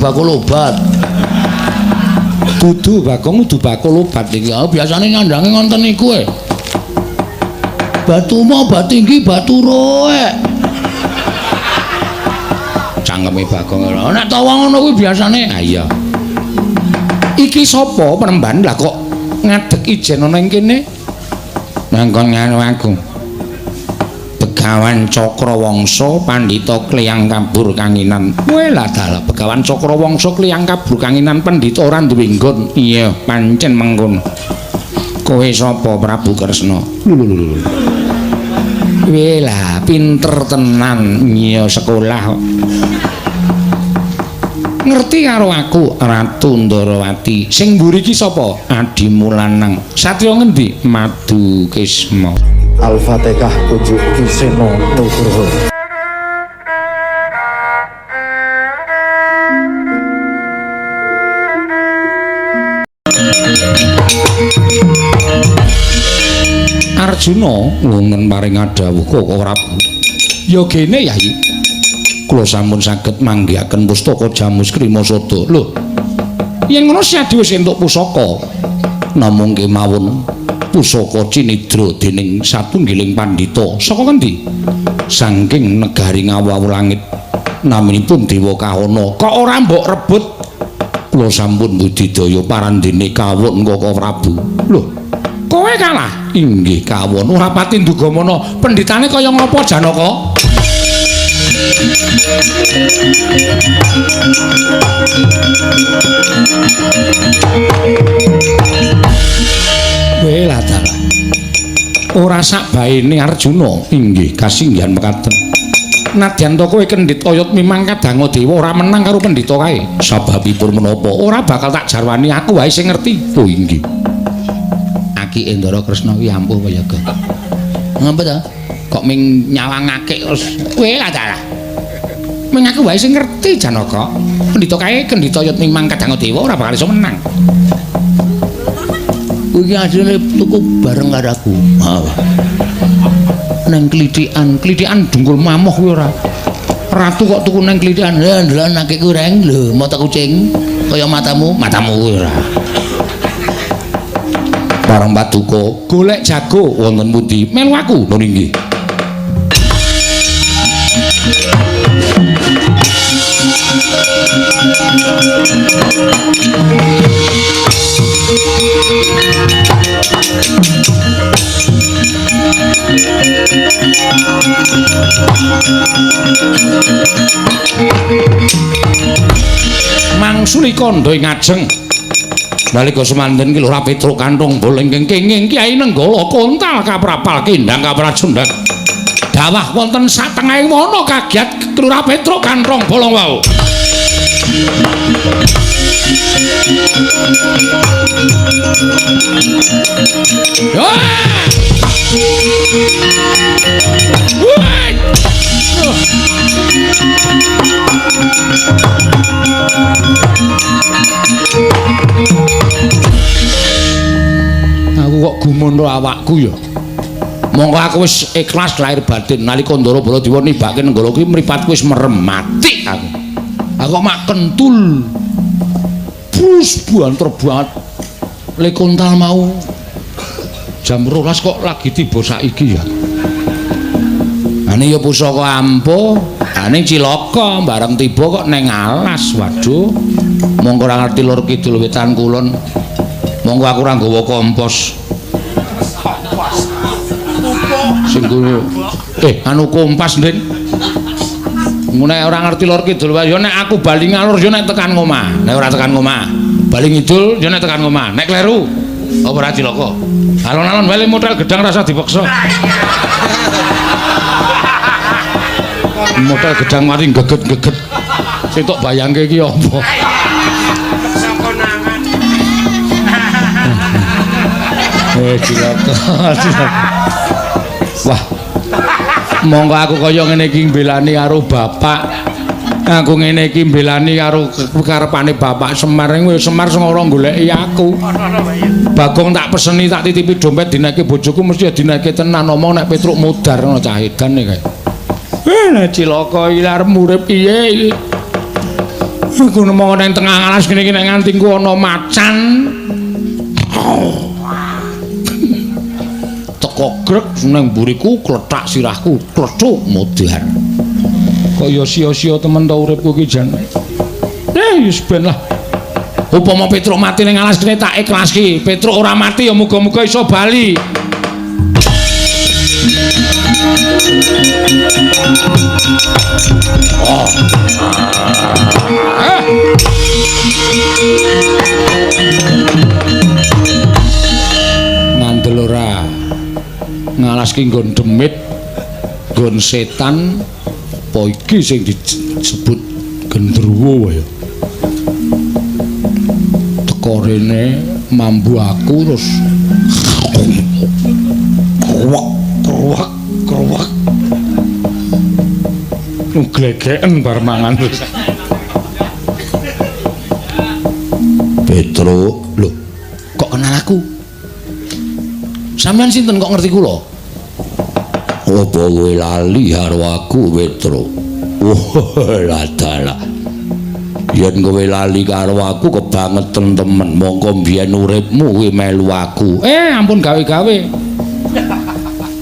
Bakul obat. Dudu Bagong kudu bakul obat iki. Ah biasane nyandange ngonten niku e. Batu mo, batu tinggi, batu roek. Cangkeme Bagong ora. Nek tawa ngono kuwi biasane. Ha iya. Iki sapa penemban lah kok ngadeg ijen ana ing kene? Nangkon nganu aku. Begawan Cakrawangsa Pandhita Kliyang Kabur Kanginan. Kowe lah dalah Begawan Cakrawangsa Kliyang Kabur Kanginan Pandhita ora duwe nggon. Iya, pancen mengkono. Kowe sapa Prabu Kresna? Lho. Kowe lah pinter tenan iya sekolah kok. Ngerti karo aku Ratu Ndarawati. Sing mburi iki sapa? Adimu lanang. Satya ngendi? Madu Kisma. Al-Fatihah kunjuk Ki Seno Nugroho. Arjuna wonten paring dawuh Koko Prabu. Ya gene Yai. Kula sampun saged manggihaken pustaka Jamus Krimasada. Lho. Yen ngono Syadi wis entuk pusaka. Namung kemawon pusaka Cinidra dening satunggiling pandhita. Saka ngendi? Saking negari Ngawu Langit. Naminipun Dewa Kahana. Kok ora mbok rebut? Kula sampun budidaya parandene kawon Koko Prabu. Lho. Kowe kalah? Inggih kawon. Ora pati nduga mana pendhitane kaya ngapa Janaka? Welah dalah. Ora sak baene Arjuna. Inggih kasinggihan mekaten. Nadyan ta kowe kendhit oyot mimang kadanga dewa ora menang karo pendhita kae. Sababipun menapa? Ora bakal tak jarwani, aku wae sing ngerti. Oh inggih. Aki Ndara Kresna kuwi ampuh kaya ga. Ngapa ta? Kok ming nyawangake terus kowe lah dalah. Ming aku wae sing ngerti Janaka. Pendhita kae kendhita yot mimang kadanga dewa ora bakal iso menang. Kuwi asline tuku bareng karo aku. Ha. Nang klithikan, klithikan dengkul mamoh kuwi ora. Ratu kok tuku nang klithikan. Lah ndelok akikku reng lho, mata kucing kaya matamu, matamu kuwi ora. Bareng paduka golek jago wonten pundi? Melu aku lho inggih. Mangsuli kandha ing ngajeng. Nalika semanten ki Lurah Petruk Kanthong boleng kenging Kyai Nenggala kontal kaprapal kendang kaprajundang. Dawah wonten satengahing wana kagiat Lurah Petruk Kanthong bolong wau. Aku kok gumun ro awakku ya. Monggo aku wis ikhlas lahir batin nalika Ndara Baladewa nibake Nenggala kuwi mripatku wis merem mati aku. Aku kok mak kentul. Bus banter banget. Le kontal mau jam 12 kok lagi tiba saiki ya. Ane ya pusaka ampuh, ane cilaka bareng tiba kok neng alas. Waduh. Monggo ora ngerti lor kidul wetan kulon. Monggo aku ora nggawa kompos. Sing anu kompas, Ndin. Nek ora ngerti lor kidul wae ya nek aku bali ngalor ya nek tekan ngomah. Nek ora tekan ngomah, bali ngidul ya nek tekan ngomah. Nek kleru apa ora cilaka. Alon-alon wae modal gedang rasa dipaksa. Modal gedang mari geget-geget. Sing tok bayangke iki apa? Cilaka. Wah. Monggo aku kaya ngene iki mbelani karo bapak. Aku ngene iki mbelani karo karepane bapak Semar. Wis Semar sing ora goleki aku. Bagong tak peseni tak titipi dompet dineke bojoku mesti dineke tenan omong nek Petruk mudar ngono cah edan iki kae. Lah cilaka iki arep urip piye iki? Iku nemu nang tengah alas kene iki nek nganti ku ana macan. Teko grek nang mburiku klethak sirahku, klethuk modar. Kaya sia-sia temen ta uripku iki jan. Wis ben lah. Upama Petruk mati ning alas kene tak ikhlaski. Petruk ora mati ya muga-muga iso bali. Oh. Ah. Ngandel ora. Ngalas ki nggon demit, nggon setan, apa iki sing disebut gendruwo ya. Teko rene mambu aku terus kruwek kruwek kruwek. Glegeken bar mangan terus. Petruk, lho, kok kenal aku? Sampeyan sinten kok ngerti kula? Apa kowe lali karo aku, Petruk? Wah, ladalah. Yen kowe lali karo aku kebangeten temen, mongko mbiyen uripmu kowe melu aku. Ampun gawe-gawe.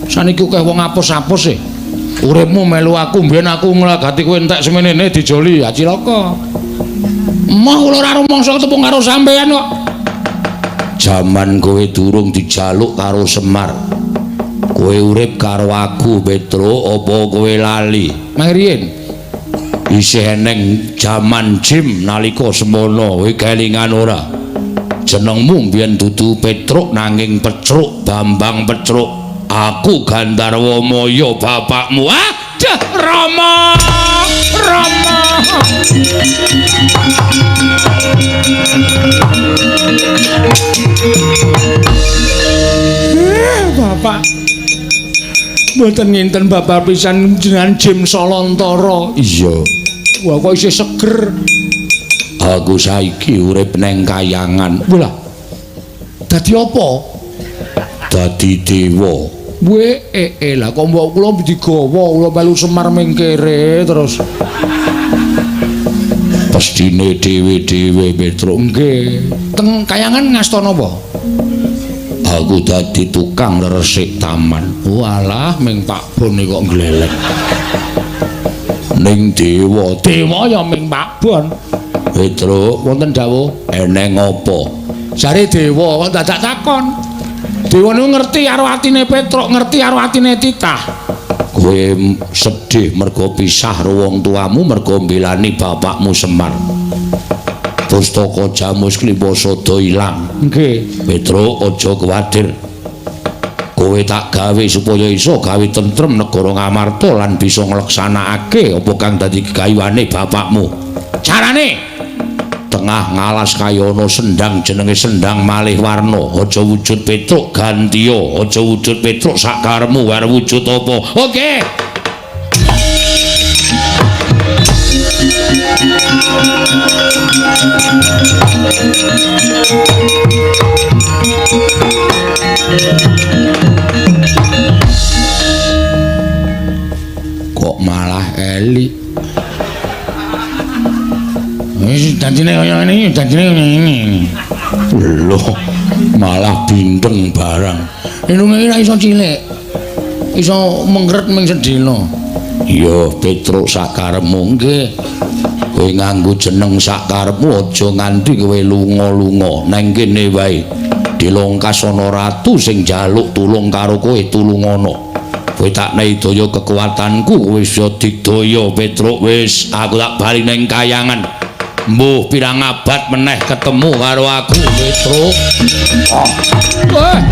Saniki akeh wong apus-apus e. Uripmu melu aku, mbiyen aku nglagati kowe entek semenene dijoli, ya cilaka. Emoh kula ora rumangsa ketemu karo sampeyan kok. Jaman kowe durung dijaluk karo Semar. Kowe urip karo aku, Petruk, apa kowe lali? Mangriyin. Isih eneng jaman jim nalika semono, kowe kelingan ora? Jenengmu mbiyen dudu Petruk nanging Pecruk, Bambang Pecruk. Aku Gandharwa Maya bapakmu. Aduh, Rama, Rama. Bapak. Mboten nginten bapak pisan jenengan Jim Solontara. Iya. Wah, kok isih seger. Aku saiki urip neng kayangan. Lha. Dadi apa? Dadi dewa. Weh, lah kok mbok kula digawa, kula melu Semar mingkire terus. Pestine dhewe-dhewe Petruk. Nggih. Teng kayangan ngasta napa? Aku dadi tukang resik taman. Walah, ming Pak Bon kok nglelek. Ning dewa, dewa ya ming Pak Bon. Petruk, wonten dawuh eneng apa? Jare dewa kok dadak takon. Dewa niku ngerti karo atine Petruk, ngerti karo atine Titah. Kowe sedih mergo pisah karo wong tuamu, mergo mbelani bapakmu Semar. Pustaka Jamus Klimasada ilang. Nggih. Petruk, aja kuwatir. Kowe tak gawe supaya iso gawe tentrem negara Ngamarta lan bisa ngleksanakake apa kang dadi gegayuhane bapakmu. Carane tengah ngalas kaya ana sendang jenenge Sendang Malih Warna. Aja wujud Petruk gantiya, aja wujud Petruk sakaremu arep wujud apa. Oke. Kok malah elik. Wis dandine kaya ngene, dandine kaya ngene. Lho, malah binteng barang. Irunge ora iso cilik. Iso mengkret ming sedhela. Iya, Petruk sakarepmu nggih. Kowe nganggo jeneng sakarepmu aja nganti kowe lunga-lunga nang kene wae. Dilongkas ana ratu sing njaluk tulung karo kowe, tulungana. Kowe tak nehi daya kekuatanku, kowe wis digdaya Petruk wis, aku tak bali ning kayangan. Mbuh pirang abad meneh ketemu karo aku Petruk. Oh. Wah.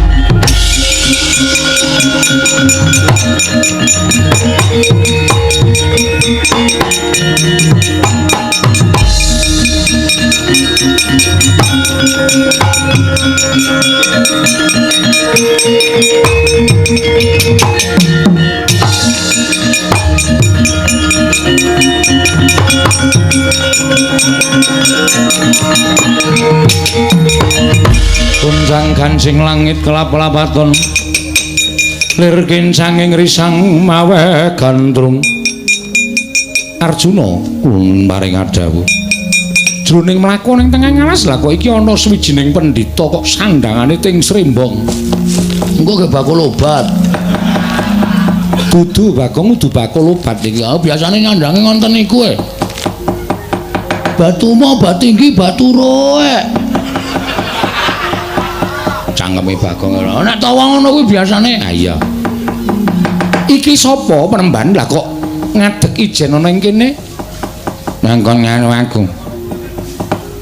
Gonjang gancing langit kelap-lapaton, lir kincanging risang mawe gandrung. Arjuna paring adhawuh, Jroning mlaku ning tengah alas lah kok iki ana sawijining pendhita kok sandangane ting srembong. Engko ge bakul obat. Dudu Bagong kudu bakul obat iki. Ah biasane nyandange ngonten niku e. Batu mo, batu tinggi, batu roek. Cangkeme Bagong ora. Nek tawa ngono kuwi biasane. Ah iya. Iki sapa penemban lah kok ngadeg ijen ana ing kene? Nangkon nganu aku.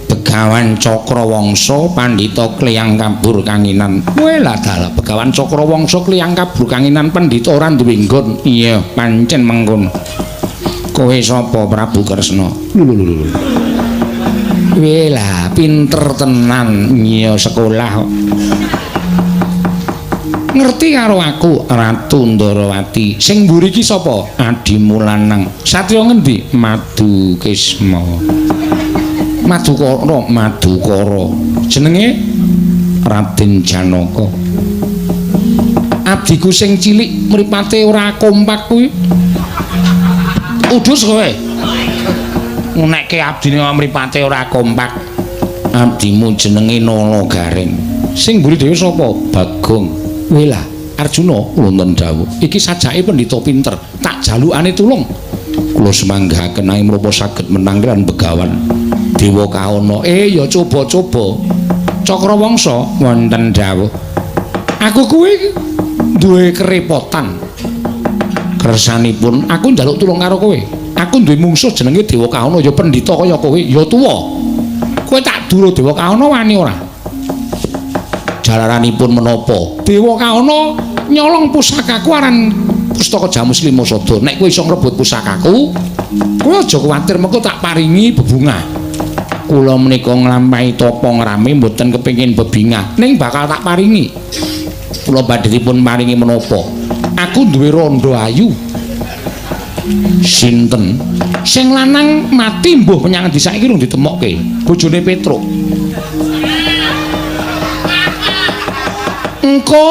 Begawan Cakrawangsa pandhita kliyang kabur kanginan. Kowe lah dalah Begawan Cakrawangsa kliyang kabur kanginan pandhita ora duwe nggon. Iya, pancen mengkono. Kowe sapa Prabu Kresna? Lho lho lho. Kowe lah pinter tenan, iya sekolah. Ngerti karo aku Ratu Ndarawati. Sing mburi iki sapa? Adimu lanang. Satya ngendi? Madu Kisma. Madukara, Madukara. Jenenge Raden Janaka. Abdiku sing cilik mripate ora kompak kuwi. Udus kowe. Ngunekke abdine mripate ora kompak. Abdimu jenenge Nala Gareng. Sing mburi dhewe sapa? Bagong. Welah, Arjuna wonten dawuh. Iki sajake pendhita pinter, tak jalukane tulung. Kula semanggahaken ae menapa saged menang lan Begawan Dewa Kahana. Ya coba-coba. Cakrawangsa wonten dawuh. Aku kuwi duwe kerepotan. Kersanipun aku njaluk tulung karo kowe. Aku duwe mungsuh jenenge Dewa Kahana, ya pendhita kaya kowe, ya tuwa. Kowe tak duro Dewa Kahana wani ora? Jalaranipun menapa? Dewa Kahana nyolong pusakaku aran Pustaka Jamus Lima Sada. Nek kowe iso ngrebut pusakaku, kowe aja kuwatir mengko tak paringi bebungah. Kula menika nglampahi tapa ngrame mboten kepengin bebingah, ning bakal tak paringi. Kula badhe dipun paringi menapa? Aku duwe randha ayu. Sinten? Sing lanang mati mbuh menyang endi saiki rung ditemokke. Bojone Petruk. Engko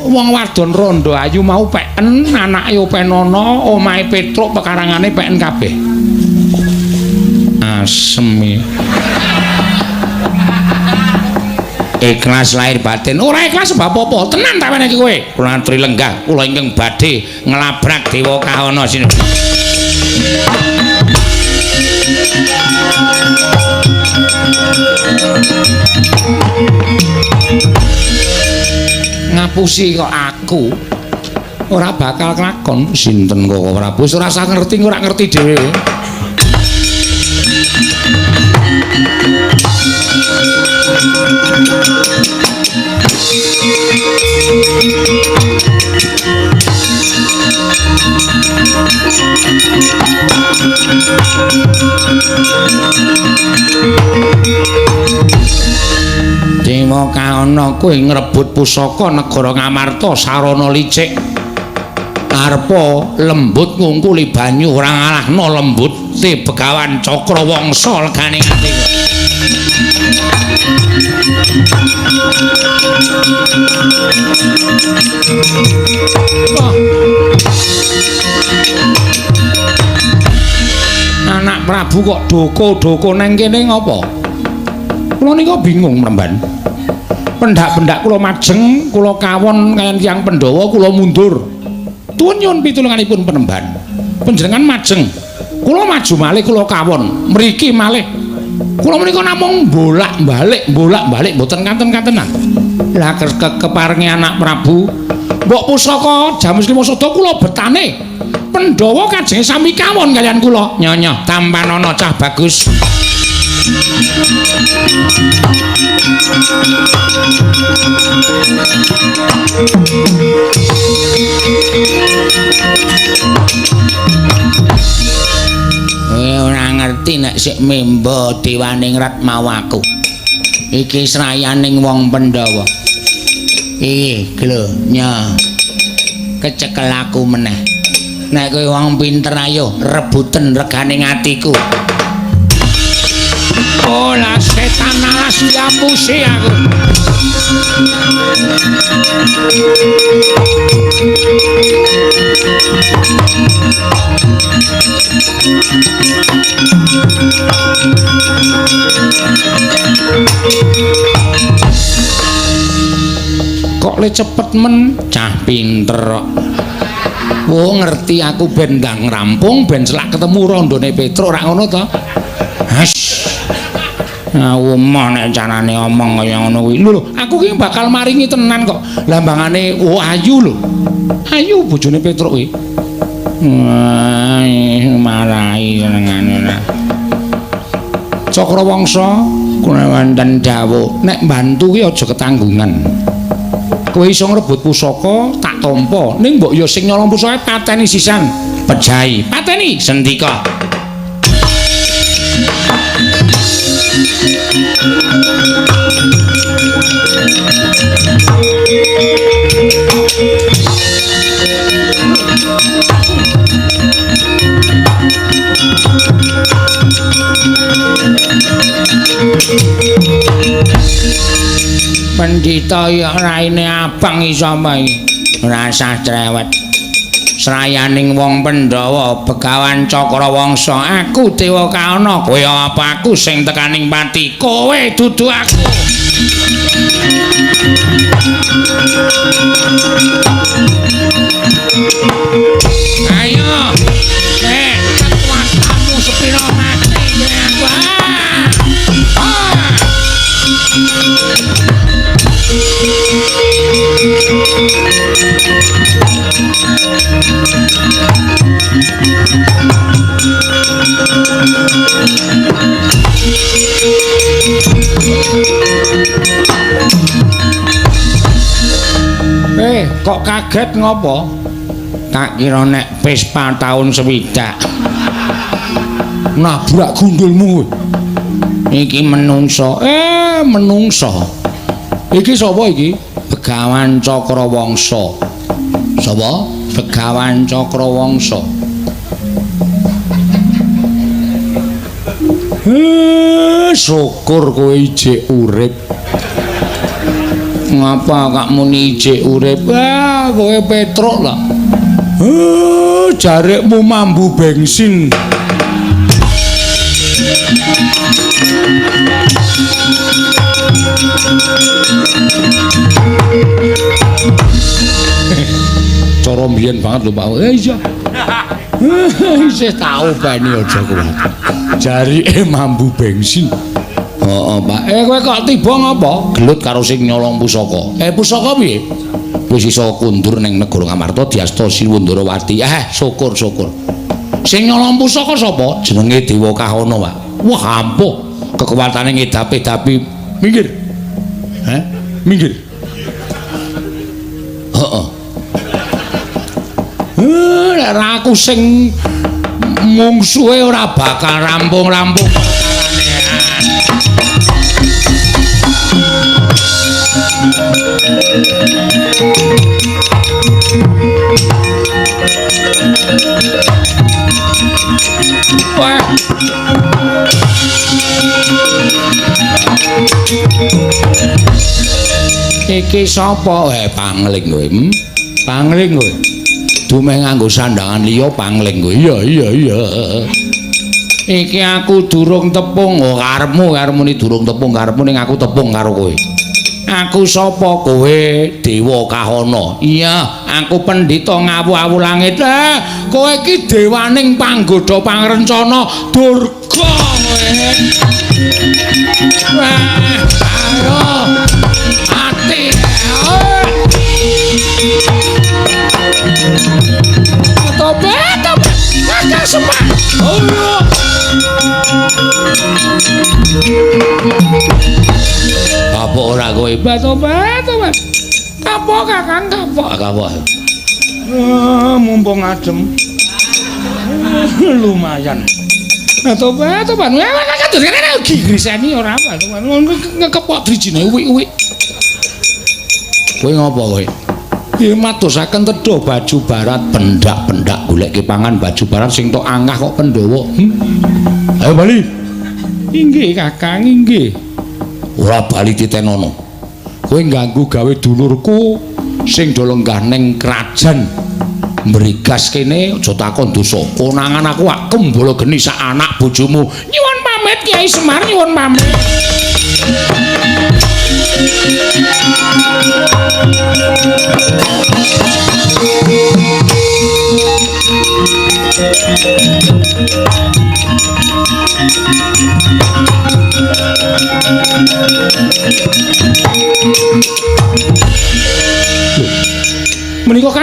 wong wadon randha ayu mau peken, anake openana, omahe Petruk pekarangane peken kabeh. Aseme. Ikhlas lahir batin. Ora ikhlas sebab apa? Tenan tak weneki kowe. Kula aturi lenggah, kula ingkang badhe nglabrak Dewa Kahana sini. Ngapusi kok aku ora bakal kelakon. Sinten kok Prabu ora usah ngerti, ora ngerti dhewe. Dewa Kahana kuwi ngrebut pusaka negara Ngamarta sarana licik. Arepa lembut ngungkuli banyu ora ngalahno lembute Begawan Cakrawangsa legane ati. Anak Prabu kok doko-doko nang kene ngopo? Kula nika bingung mremban. Pendak-pendak kula majeng, kula kawon kaliyan tiyang Pandhawa, kula mundur. Tuwun nyuwun pitulunganipun penemban. Panjenengan majeng, kula maju malih, kula kawon mriki malih. Kula menika namung bolak-balik, bolak-balik mboten kanten-kantenan. Lah keparengi anak Prabu, mbok pusaka Jamus Lima Sada kula betane. Pandhawa kajenge sami kawon kaliyan kula. Nyonya, tampanana cah bagus. Kowe ora ngerti nek sik memba dewaningrat mau aku. Iki srayaning wong Pandhawa. Iki lho nya. Kecekel aku meneh. Nek kowe wong pinter ayo rebuten regane atiku. Olah setan alas diapusi aku. Petruk le cepet men, cah pinter kok. Oh ngerti aku ben ndang rampung ben selak ketemu rondone Petruk ora ngono to? Has. Aku mah nek carane omong kaya ngono kuwi. Lho lho, aku ki bakal maringi tenan kok. Lambangane oh ayu lho. Ayu bojone Petruk kuwi. Wah, marai senengane ora. Cakrawangsa kula wonten dawuh, nek mbantu ki aja ketanggungan. Kowe iso ngrebut pusaka tak tampa, ning mbok ya sing nyolong pusaka pateni sisan. Pejahi, pateni sendika. Pendhita ya raine abang iso apa iki? Ora usah cerewet. Srayaning wong Pandhawa Begawan Cakrawangsa, aku Dewa Kaana, kowe apa aku sing tekaning pati? Kowe dudu aku. Ayo. Kekuatanmu sepiro mati aku. Ah. Kok kaget ngopo? Tak kira nek Vespa taun 60. Nabrak gundulmu kowe. Iki menungso. Menungso. Iki sapa iki? Begawan Cakrawangsa. Sapa? Begawan Cakrawangsa. Syukur kowe ijik urip. Ngapa kak muni ijik urip? Ah, kowe Petruk lah. Jarikmu mambu bensin. Cara mbiyen banget lho, Pak. Iya. Isih tau bani aja kuwatir. Jarike mambu bensin. Heeh, Pak. Kowe kok tiba ngapa? Gelut karo sing nyolong pusaka. Pusaka piye? Wis iso kundur ning negara Ngamarta diasta Siwundarawati. Syukur-syukur. Sing nyolong pusaka sapa? Jenenge Dewa Kahana, Pak. Wah, ampuh. Kekuatane ngedapi-dapi. Minggir. Heh? Minggir. Heeh. Nek aku sing mungsuhe ora bakal rampung-rampung perkarane. Wah. Iki sapa? Pangling kowe. Pangling kowe. Dumeh nganggo sandangan liya pangling kowe. Iya, iya, iya. Iki aku durung tepung. Oh, karepmu, karepmu ni durung tepung, karepmu ning aku tepung karo kowe. Aku sapa kowe? Dewa Kahana. Iya, aku pendhita ngawu-awu langit. Kowe iki dewaning panggodha pangrencana Durga kowe. Wah, ayo. Ati. Tobat, tobat. Kakang Semar. Oh. Kapok ora kowe? Tobat, tobat. Kapok Kakang, kapok. Kapok. Mumpung adem. Lumayan. Tobat, tobat. Kakang kene griseni ora apa. Ngekepok drijine uwik-uwik. Kowe ngopo kowe? Nggih madosaken tedha baju barat pendak-pendak goleke pangan baju barat sing tok angah kok Pandhawa. Ayo bali. Inggih Kakang, inggih. Ora bali titenono. Kowe ngganggu gawe dulurku sing do lenggah ning krajan. Mrigas kene aja takon dosa. Konangan aku ak kembala geni sak anak bojomu. Nyuwun pamit Kyai Semar, nyuwun pamit.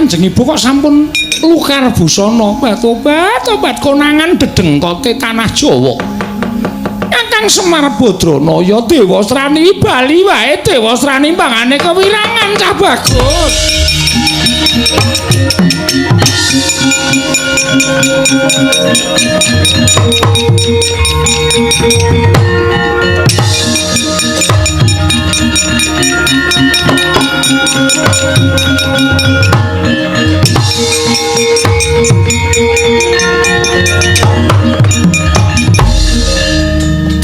Kanjeng Ibu kok sampun lukar busana. Obat-obat konangan dedengkote tanah Jawa. Kakang Semar Badranaya Dewasrani bali wae Dewasrani pangane kewirangan cah bagus.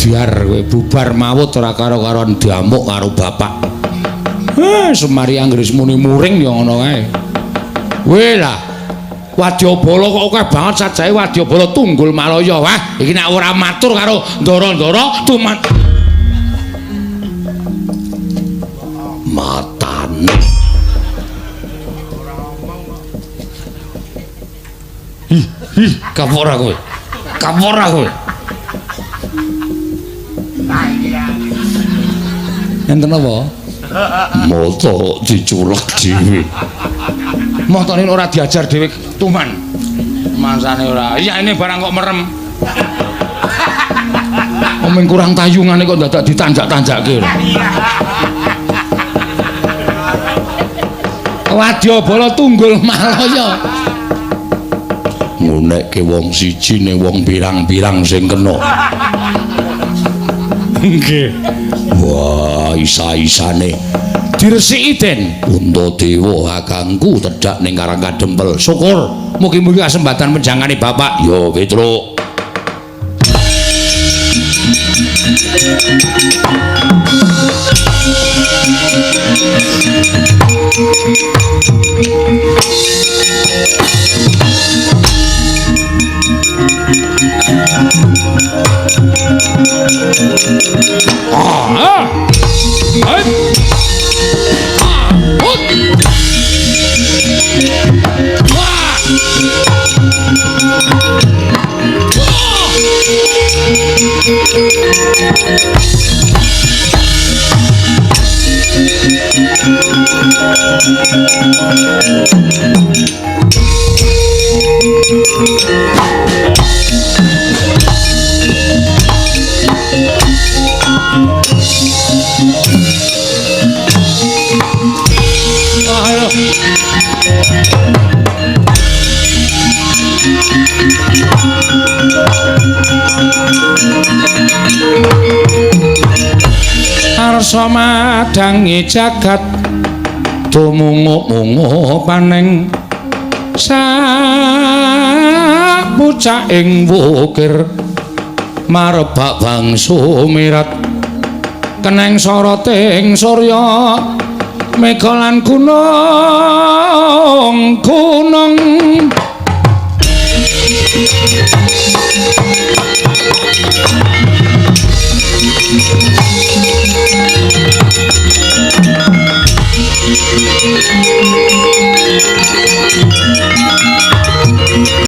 Diar kowe bubar mawut ora karo-karon diamuk karo bapak. Semari anggere muni muring ya ngono kae. Kowe lah wadyabala kok akeh banget sajahe wadyabala tunggul malaya. Wah, iki nek ora matur karo ndara-ndara tuman matane. Ih, ih, kapok ora kowe. Kapok ora kowe. Enten apa? Mata diculek dhewe. Matane ora diajar dhewe tuman. Mangsane ora. Iya ini barang kok merem. Omeng kurang tayungane kok dadak ditanjak-tanjakke. Wadyabala tunggul malaya. Ngunekke wong siji ning wong pirang-pirang sing kena. Nggih. Wah, isa-isane diresiki Den. Puntadewa kakangku tedhak ning Karang Kadempel. Syukur mugi-mugi kasembatan penjangane bapak. Ya, Petruk. Arsa madangi jagat tumunguk-munguk paneng sapucaking wukir marebak bangsu mirat keneng soroting surya mega lan gunung-gunung.